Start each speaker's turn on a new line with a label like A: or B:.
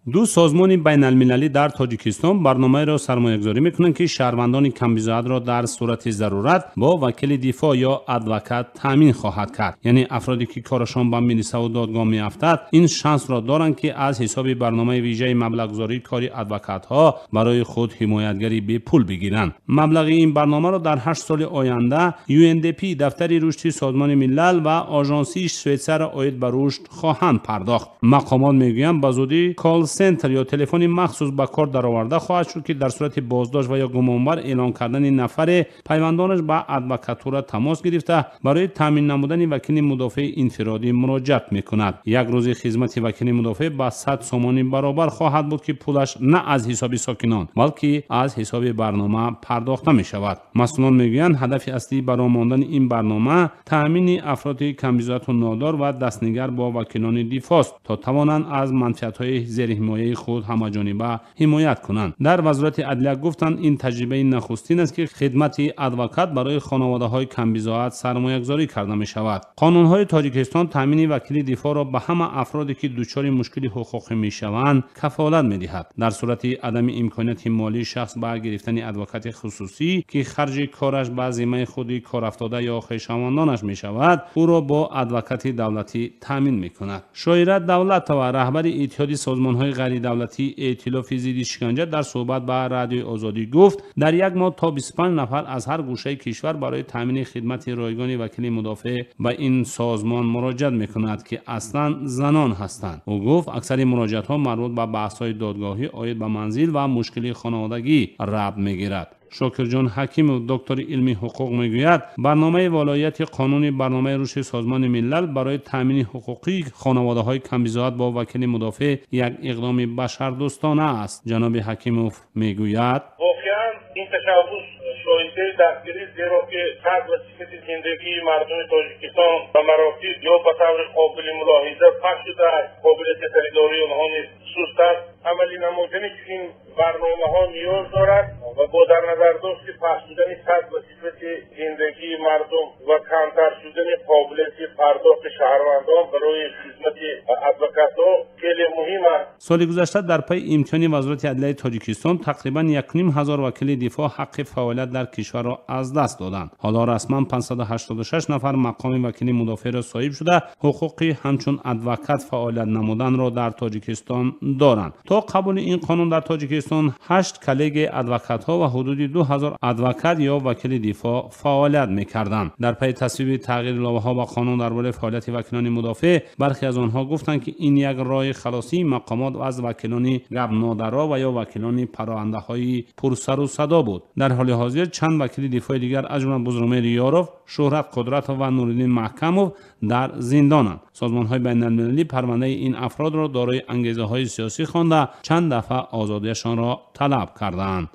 A: Ду созмони байналмилалӣ дар Тоҷикистон барномаеро сармоягузорӣ мекунанд, ки шаҳрвандони камбизоатро дар сурати зарурат бо вакили дифоъ ё адвокат таъмин хоҳад кард. Яъне афроде ки корашон ба милисаву додгоҳ меафтад, ин шансро доранд, ки аз ҳисоби барномаи вижаи маблағгузории кори адвокатҳо барои худ ҳимоятгари бепул бигиранд. Маблағи ин барномаро дар 8 соли оянда UNDP, дафтари рушди Созмони Милал ва Ожонсии Швейтсария оид ба рушд хоҳанд пардохт. Мақомот мегӯянд, ба зудӣ колл-центр ё телефони махсус ба кор дароварда хоҳад шуд, ки дар сурати боздошт ва ё гумонбар эълон кардани нафаре, пайвандонаш ба адвокатура тамос гирифта, барои таъмин намудани вакили мудофеи инфиродӣ муроҷиат мекунад. Як рӯзи хизмати вакили мудофеъ ба 100 сомонӣ баробар хоҳад буд, ки пулаш на аз ҳисоби сокинон, балки аз ҳисоби барнома пардохта мешавад. Масъулон мегӯянд, ҳадафи аслии ба роҳ мондани ин барнома таъмини афроди камбизоату нодор ва дастнигар бо вакилони дифоъст, то тавонанд аз манфиатҳои зерҳимояи худ ҳамаҷониба ҳимоят кунанд. Дар Вазорати адлия гуфтанд, ин таҷрибаи нахустин аст, ки хидмати адвокат барои хонаводаҳои камбизоат сармоягузорӣ карда мешавад. Қонунҳои Тоҷикистон таъмини вакили дифоъро ба ҳама афроде, ки дучори мушкили ҳуқуқӣ мешаванд, кафолат медиҳад. Дар сурати адами имконияти молии шахс ба гирифтани адвокати хусусӣ, ки харҷи кораш ба зиммаи худи корафтода ё хешовандонаш мешавад, ӯро бо адвокати давлатӣ таъмин мекунад. Шоира Давлатова, раҳбари Иттиҳоди созмонҳои ғайридавлатии Эътилофи зидди шиканҷа, дар суҳбат ба Радиои Озодӣ гуфт, дар як моҳ то 25 нафар аз ҳар гӯшаи кишвар барои таъмини хидмати ройгони вакили мудофеъ ба ин созмон муроҷиат мекунад, ки аслан занон ҳастанд. Ӯ гуфт, аксари муроҷиатҳо марбут ба баҳсҳои додгоҳӣ оид ба манзил ва мушкили хонаводагӣ рабт мегирад. Шокирҷон Ҳакимов, доктори илми ҳуқуқ, мегӯяд, барномаи волоияти қонуни барномаи рушди Созмони Милал барои таъмини ҳуқуқии хонаводаҳои камбизоат бо вакили мудофеъ як иқдоми башардӯстона аст. Ҷаноби Ҳакимов мегӯяд:
B: Воқеан, ин ташаббус шоистаи дастгирӣ, зеро ки сатҳ ва сифати зиндагии мардуми Тоҷикистон ба маротиб ё ба таври қобили мулоҳиза паст шудааст, қобилияти харидории онҳо низ суст аст. Амалӣ намудани чунин барномаҳо ниёз дорад ва бо дар назардошти паст шудани сатҳ ва сифати зиндагии мардум ва камтар шудани қобилияти пардохти шаҳрвандон барои хизмати адвокатҳо хеле муҳим аст.
A: Соли гузашта дар пайи имтиҳони Вазорати адлияи Тоҷикистон тақрибан 1500 вакили дифоъ ҳаққи фаъолият дар кишварро аз даст доданд. Ҳоло расман 586 нафар мақоми вакили мудофеъро соҳиб шуда, ҳуқуқи ҳамчун адвокат фаъолият намуданро дар Тоҷикистон доранд. То қабули ин қонун дар Тоҷикистон ҳашт коллегияи адвокатҳо ва ҳудуди 2000 адвокат ё вакили дифоъ фаъолият мекарданд. Дар пайи тасвиби тағйири иловаҳо ба қонун дар бораи фаъолияти вакилони мудофеъ, бархе аз онҳо гуфтанд, ки ин як роҳи халосии мақомот аз вакилони гапнодаро ва ё вакилони пароандаҳои пурсару садо буд. Дар ҳоли ҳозир чанд вакили дифои дигар, аз ҷумла Бузургмеҳр Ёров, Шӯҳрат Қудратов ва Нуриддин Маҳкамов, дар зиндонанд. Созмонҳои байналмилалӣ парвандаи ин афродро дорои ангезаҳои сиёсӣ хонда, чанд дафъа озодиашонро талаб кардаанд.